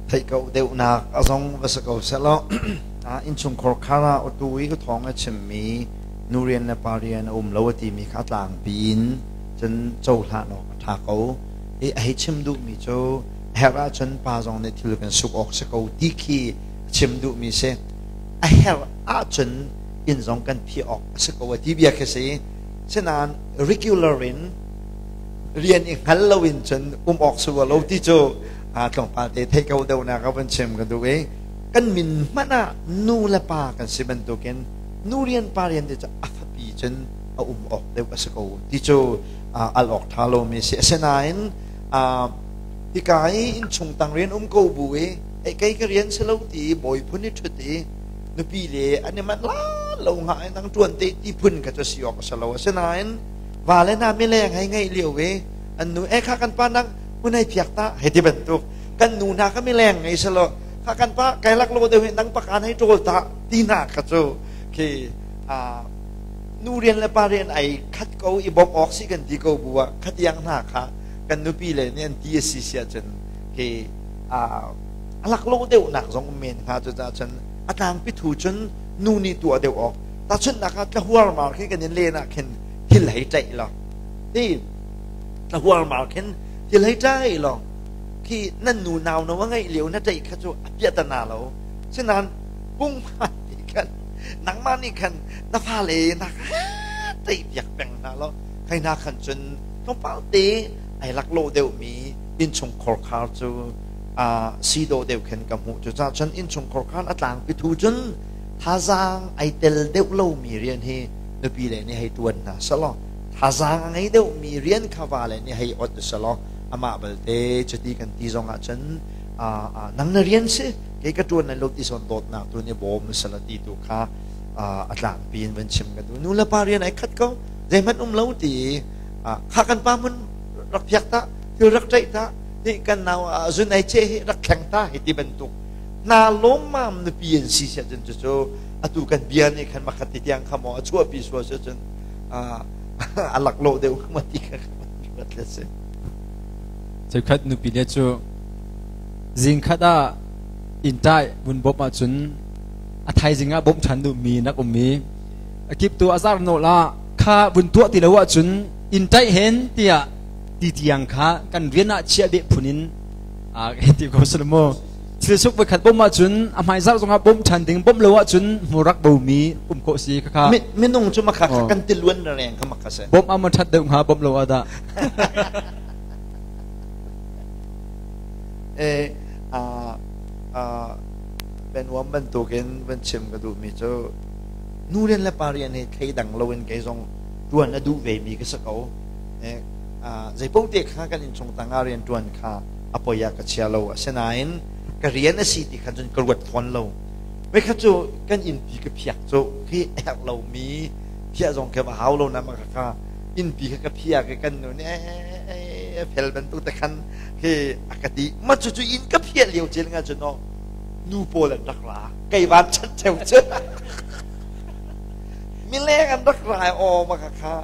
Theih ko deuhnak a zong va si ko sehlaw innchungkhar khar ah atu i thawng a chimmi nu rian le pa rian a um lo a timi kha tlangpi in cun cohlan awk a ṭha ko. I a hei chim duhmi cu a herh ahcun pa zong nih thil kan suk awk si ko ti khi a chim duhmi si. A herh ahcun inn zong kan phih awk a si ko a ti bia khi si. Sinain regular in rian i hngal loin cun um awk si lo ti cu tlawmpal te theih ko deuhnak a van chim ka duh i kan min hmanh ah nu le pa kan si bantukin nu rian pa rian ti cu a fapi cun a um awk deuh a si ko ti cu al awk ṭha lomi si. Asinain hika i innchung tang rian um ko bu i kei ka rian si lo ti i bawi phun i ṭhut i nupi le an i manh la lo hnga i nang ṭuan te ti phun kha cu si awk a si lo. Asinain va le na mileng hei ngeih lio i an nu e kha kan pa nang hun hei phiak ta hei ti bantuk kan nu hna kha mileng ngei selaw kha kan pa kai lak lo deuh hi nang pakan hei ṭawl ta ti hna kha cu khi nu rian le pa rian ai khat ko i bawmh awk si kan ti ko bu ah khatiang hna kha kan nupi le nih an ti a si si ahcun khi a lak lo deuh nak zong um men hnga. Cu cun a tlangpi thu cun nu nih tuah deuh awk tahchunhnak ah tlahuar mar khi kan in len ah khin thil hei tlaih lo ti tlahuar mar khin thil hei tlaih lo khi nan nu nau no a ngeih lio na tlaih kha cu a piahtana lo. Sinain pungma nih khan nangmah nih khan na fale na tlaih piak peng hna lo kai na khan cun tlawmpal te ai lak lo deuhmi innchung khorkhar cu si dawh deuh khin ka hmuh. Cu cah cun innchung khorkhar a tlangpi thu cun thazaang ai tel deuh lomi rian hi nupi le nih hei tuan hna selaw thazaang a ngei deuhmi rian kha va le nih hei ot selaw amah balte cuti kan ti zong ah cun nang na rian si kei ka tuan lai lo ti son dawtnak tu nih bawm sela ti tu kha a tlangpi in van chim ka duh. Nu le pa rian ai khat ko zeihmanh um lo ti kha kan pa mun rak phiak ta thil rak ṭaih ta hi kan nau zun ai che hi rak thleng ta hi ti bantuk hna lawmmam nupi an si siah cun cucu atu kan bia nih khan makhat ti tiang kha maw a chuahpi sual si cun a laklawh deuh ma ti kha rat le si. Cheukhat nupi le cu zingkhat ah inntai vun bawmh ahcun a thaizing ah bawmh ṭhan duhmi nak ummi a kiptu a zar nawl ah kha vun tuah ti lo ahcun inntai hen tiah ti tiang kha kan rian ah chiah beh phun in ti ko sal mu thil suk voikhat bawmh ahcun a hmaizarh zongah bawmh ṭhan ding bawmh lo ahcun hmurak bomi um khawh si khakha. Minung cu makha kan ti luan reng kha makha se. Bawmh ah ma ṭhat deuh hnga bawmh lo ah dah? Benuam bantukin van chim ka duhmi cu nu rian le pa rian hi thleidang loin kei zong ṭuan a duh vemi ka si ko. Zeipaoh te kha kan innchung tangah rian ṭuan kha a poi ah ka chia lo. Asinain ka rian a si ti khan cun ka ruat fawn lo. Voikhat cu kan innpi ka phiak cu khi a herh lomi phiah zong khi va hau lo na ma kha innpi kha ka phiak i kan nu nih a fel bantuk te khan khi a ka ti. Ma cu cu inn ka phiah lio cel nga cun nu pawl an rak ra kei van chat cheu cu mileng an rak ra aw ma kha kha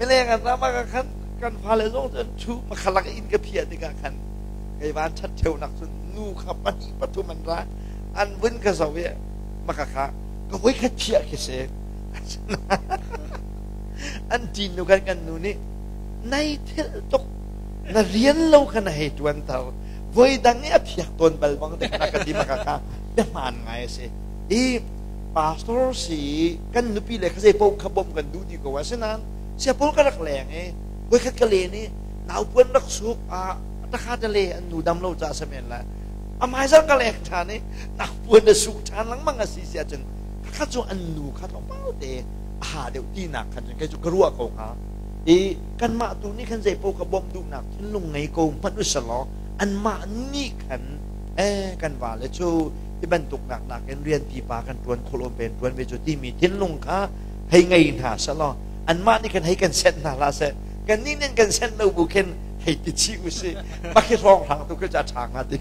mileng an ra ma kha khan kan fale zong cu an thu ma khalak in ka phiah tikah khan kei van chat cheu nak cun nu kha pahnih pathum an ra an vun ka zo i ma kha kha ka voi khat phiah khi si. An ṭin nu kan kan nu nih nai thil tuk na rian lo kha na hei ṭuan tar voi dang i a phiak tawn bal bang te kha ka ti ma kha bia hmaan ngai a si. I pastor si kan nupi le kha zei paoh kha bawmh kan duh ti ko. Asinain siapawl ka rak leng i voikhat ka len i naupuan rak suk a takha te le an nu dam lo ca samen la amai zar ka leng ṭhan i naupuan na suk ṭhan lengmang a si si ahcun kha cu an nu kha tlawmpal te a ha deuh tinak khan cun kei cu ka ruah ko hnga. I kanmah tu nih khan zei paoh kha bawmh duhnak thinlung ngei ko hmanh usalaw anmah nih khan kan vale cu ti bantuk nak nakin rian pipa kan ṭuan khawh pen ṭuan ve cu timi thinlung kha hei ngei hna selaw anmah nih khan hei kan senh hna hlah seh kan nih nih kan senh lo bu khin hei ti chih usih makhi hrawng hrang tu khi ca ṭha hnga ti.